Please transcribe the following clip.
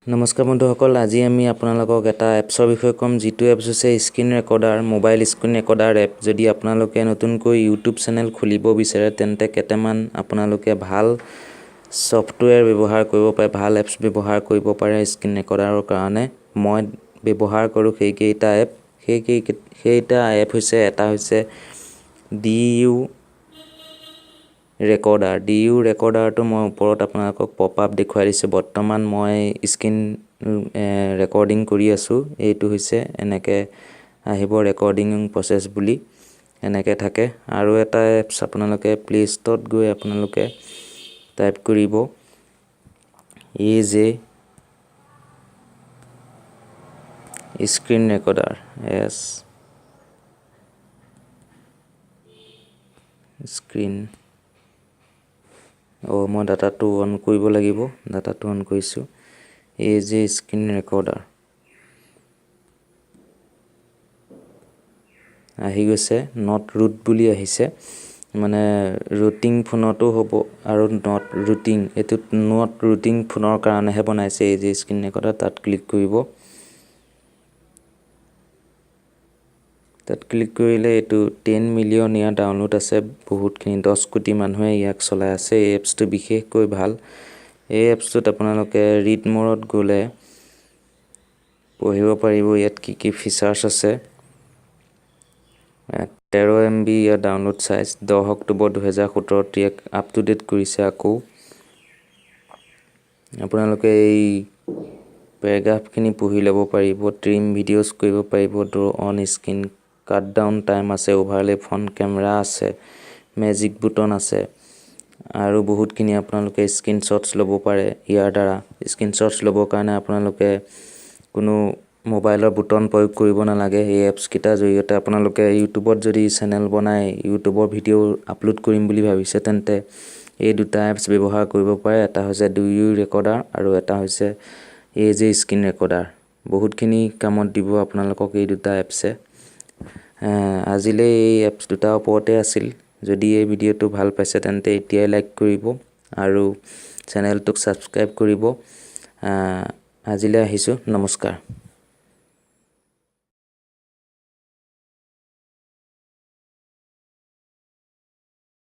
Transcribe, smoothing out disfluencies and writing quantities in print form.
নমস্কাৰ বন্ধুসকল, আজি আমি আপোনালোকক এটা এপছৰ বিষয়ে ক'ম, যিটো এপছ হৈছে screen recorder, mobile screen recorder app. যদি আপোনালোকে নতুনকৈ ইউটিউব চেনেল খুলিব বিচাৰে, তেন্তে কেইটামান আপোনালোকে ভাল ছফ্টৱেৰ ব্যৱহাৰ কৰিব পাৰে, ভাল এপছ ব্যৱহাৰ কৰিব পাৰে স্ক্ৰীণ ৰেকৰ্ডাৰৰ কাৰণে। মই ব্যৱহাৰ কৰোঁ সেইকেইটা এপ। সেইকেইটা এপ হৈছে, এটা হৈছে D U recorder. D U ৰেকৰ্ডাৰটো মই ওপৰত আপোনালোকক পপ আপ দেখুৱাই দিছোঁ। বৰ্তমান মই স্ক্ৰীণ ৰেকৰ্ডিং কৰি আছোঁ। এইটো হৈছে, এনেকৈ আহিব ৰেকৰ্ডিং প্ৰচেছ বুলি, এনেকৈ থাকে। আৰু এটা এপছ, আপোনালোকে প্লে' ষ্ট'ৰত গৈ আপোনালোকে টাইপ কৰিব A J screen recorder, S screen. অঁ, মই ডাটাটো অন কৰিব লাগিব। ডাটাটো অন কৰিছোঁ। এ জে স্ক্ৰীণ ৰেকৰ্ডাৰ আহি গৈছে। Not root বুলি আহিছে, মানে ৰুটিং ফোনতো হ'ব আৰু not routing, এইটোত not routing ফোনৰ কাৰণেহে বনাইছে এই যে স্ক্ৰীণ ৰেকৰ্ডাৰ। তাত ক্লিক কৰিব। তাত ক্লিক কৰিলে এইটো 10 মিলিয়ন ইয়াৰ ডাউনলোড আছে, বহুতখিনি, 10 কোটি মানুহে ইয়াক চলাই আছে। এই এপছটো বিশেষকৈ ভাল। এই এপছটোত আপোনালোকে ৰিড ম'ৰত গ'লে পঢ়িব পাৰিব ইয়াত কি কি ফিচাৰ্ছ আছে। 13 MB ইয়াৰ ডাউনলোড চাইজ। 10 অক্টোবৰ 2017ত ইয়াক আপ টু ডেট কৰিছে আকৌ। আপোনালোকে এই পেৰাগ্ৰাফখিনি পঢ়ি ল'ব পাৰিব, ট্ৰিম ভিডিঅ'জ কৰিব পাৰিব, draw on screen, cut down time আছে, অ'ভাৰলে ফ্ৰণ্ট কেমেৰা আছে, মেজিক বুটন আছে আৰু বহুতখিনি। আপোনালোকে স্ক্ৰীনশ্বটছ ল'ব পাৰে ইয়াৰ দ্বাৰা। স্ক্ৰীনশ্বটছ ল'বৰ কাৰণে আপোনালোকে কোনো মোবাইলৰ বুটন প্ৰয়োগ কৰিব নালাগে। এই এপছকেইটাৰ জৰিয়তে আপোনালোকে ইউটিউবত যদি চেনেল বনাই ইউটিউবৰ ভিডিঅ' আপলোড কৰিম বুলি ভাবিছে, তেন্তে এই দুটা এপছ ব্যৱহাৰ কৰিব পাৰে। এটা হৈছে do U recorder আৰু এটা হৈছে এ জে স্ক্ৰীণ ৰেকৰ্ডাৰ। বহুতখিনি কামত দিব আপোনালোকক এই দুটা এপছে। আজিলৈ এই এপছ দুটাৰ ওপৰতে আছিল। যদি এই ভিডিঅ'টো ভাল পাইছে, তেন্তে এতিয়াই লাইক কৰিব আৰু চেনেলটোক ছাবস্ক্ৰাইব কৰিব। আজিলৈ আহিছোঁ, নমস্কাৰ।